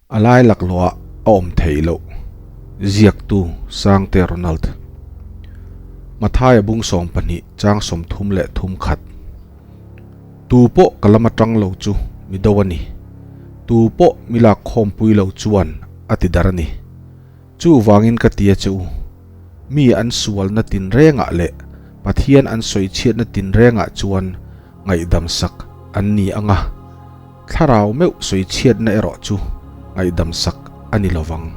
A lai laklawh ah a awm theih loh. Ziaktu, Sangte Ronald. Mathaia bung 12 chang 33 khat. Tu pawh ka lam atang lo chu mi do a ni. Tu pawh mi lak khawmpui lo chuan a ti dar a ni. Chuvangin ka ti a che u, mi an sualna tinrengah leh Pathian an sawichhiatna tinrengah chuan ngaihdam sak an ni ang a, thlarau meuh sawichhiatna erawh chu ngaihdam sak a ni lo vang.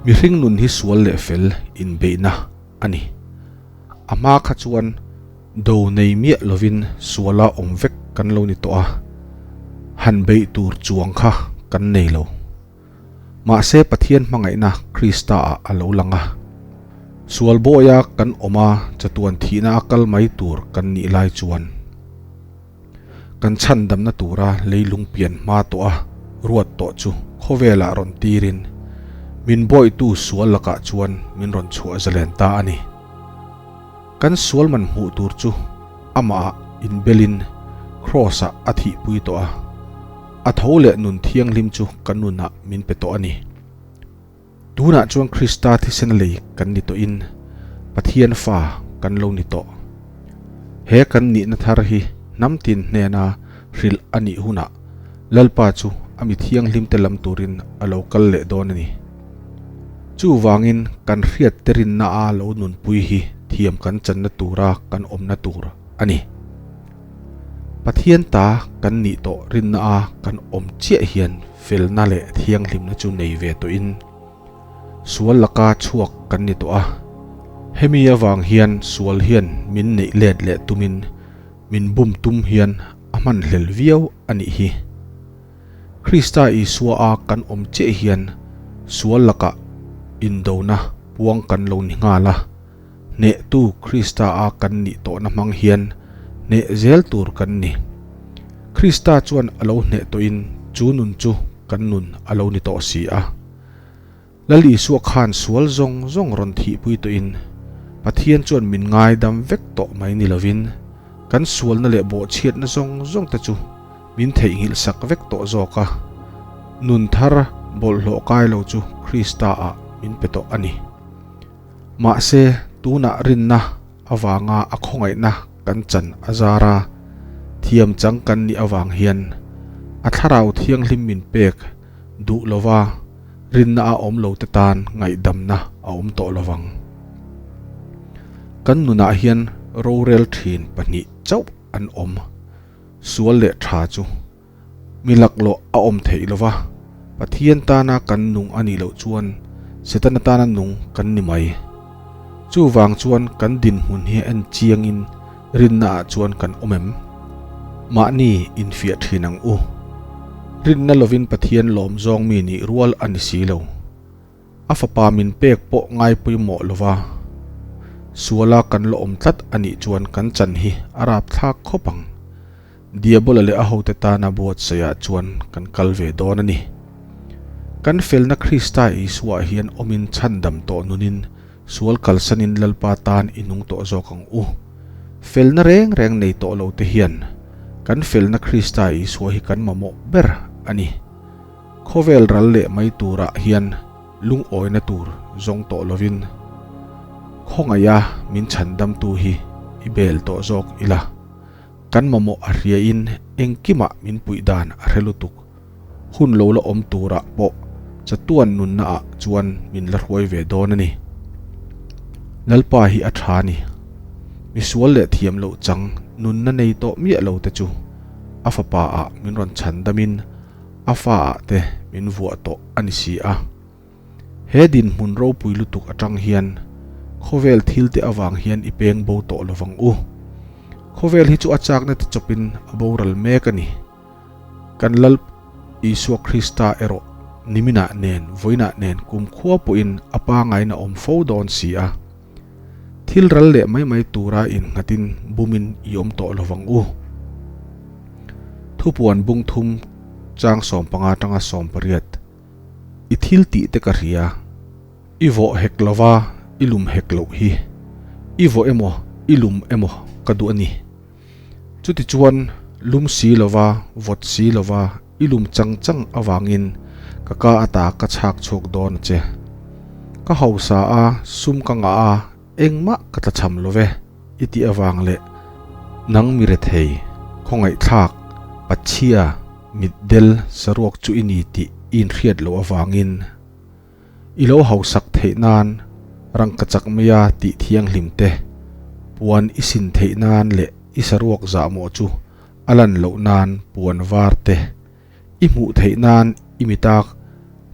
Mihring nun hi sual leh fel inbeihna a ni. A hma kha chuan do nei miah lovin suala awm vek kan lo ni tawh a, han beih tur chuang kha kan nei lo. Mahse Pathian hmangaihna Krista ah a lo lang a. Sual bawia kan awm a chatuan thihna a kal mai tur kan nih lai chuan kan chhandamna tura leilung pian hma tawh a ruat tawh chu khawvelah rawn tirin min bawihtu sual lakah chuan min rawn chhuah zalen ta a ni. Kan sual man hmuh tur chu amah ah inbelin Kraws ah a thihpui tawh a. A tho leh nun thianghlim chu ka nunah min pe tawh a ni. Tunah chuan Krista thisen lei kan ni tawhin Pathian fa kan lo ni tawh. He kan nihna thar hi hnam tin hnena hrilh a nih hunah Lalpa chu a mi thianghlimte lam turin a lo kal leh dawn a ni. Chuvangin kan hriat te rinna a lo nunpui hi thiam kan channa tura kan awmna tur a ni. Pathian ta kan nih tawh rinna a kan awm chiah hian felna leh thianghlimna chu nei ve tawhin sual laka chhuak kan ni tawh a. Hemi avang hian sual hian min neih let leh tumin min bum tum hian a hmanhlel viau a nih hi. Krista Isua a kan awm chiah hian sual lakah indona puang kan lo ni nghal a. Hnehtu Krista a kan nih tawhna hmang hian hneh zel tur kan ni. Krista chuan a lo hneh tawhin chu nun chu kan nun a lo ni tawh si a. Lal Isua khan sual zawng zawng rawn thihpui tawhin Pathian chuan min ngaidam vek tawh mai ni lovin kan sualna leh bawhchhiatna zawng zawng te chu min theihnghilh sak vek tawh zawk a, nun thar bawlhhlawh kai lo chu Krista ah min pe tawh a ni. Mahse, tunah rinna avanga a khawngaihna kan chan a zar a, thiam chang kan nih avang hian a Thlarau Thianghlim min pek duh lova rinna a awm lo te tan ngaihdamna a awm tawh lovang. Kan nunah hian rorel thin pahnih chauh an awm, sual leh tha chu. Mi laklawh a awm theih lova, Pathian tana kan nung a nih loh chuan Setana tana nung kan ni mai. Chuvang chuan kan dinhmun hi en chiangin rinna ah chuan kan awm em? Mahni infiah thin ang u. Rinna lovin Pathian lawm zawng mi nih rual a ni si lo. A fapa min pek pawh ngai pawimawh lova, suala kan la awm tlat a nih chuan kan chan hi a rapthlak khawp ang. Diabola leh a hote tana buatsaihah chuan kan kal ve dawn a ni. Kan felna Krista Isuaah hian awmin chhandam tawh nunin sual kalsanin Lalpa tan i nung tawh zawk ang u. Felna reng reng nei tawh lo te hian kan felna Krista Isua hi kan mamawh ber a ni. Khawvel ral leh mai turah hian lungawina tur zawng tawh lovin khawngaiha min chhandamtu hi i bel tawh zawk ila. Kan mamawh a hriain engkimah min puih dan a hre lutuk. Hun lo la awm turah pawh chatuan nunnaah chuan min la hruai ve dawn a ni. Lalpa hi a tha ni. Misual leh thiam loh chang nunna nei tawh miah lo te chu a fapa ah min rawn chhan damin a fa ah te min vuah tawh a ni si a. He dinhmun ropui lutuk atang hian khawvel thil te avang hian i peng bo tawh lovang u. Khawvel hi chu a chakna te chawpin a boral mek a ni. Kan Lal Isua Krista erawh niminah nen vawiinah nen kumkhua pawhin a pangain a awm fo dawn si a. Thil ral leh mai mai tura innghatin bumin i awm tawh lovang u. Thupuan bung thum chang 15 atanga 18. I thil tih te ka hria. I vawh hek lova i lum hek loh hi. I vawh emaw i lum emaw ka duh a ni. Chutichuan lum si lova vawt si lova I lum chang chang avangin ka ka ata ka chhak chhuak dawn a che. Ka hausa a, sum ka ngah a, engmah ka tlachham lo ve i tih avang leh nang mi rethei, khawngaihthlak, pachhia, mitdel saruak chu i ni tih i inhriat loh avangin I lo hausak theih nan rangkachak maia tih thianghlim te, puan i sin theih nan leh i saruak zahmawh chu a lan loh nan puan var te, i hmuh theih nan i mitak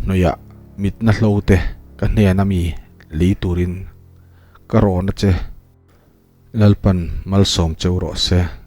hnawihah mitna hlo te ka hnen ami lei turin ka rawn a che. Lalpan malsawm cheu rawh se.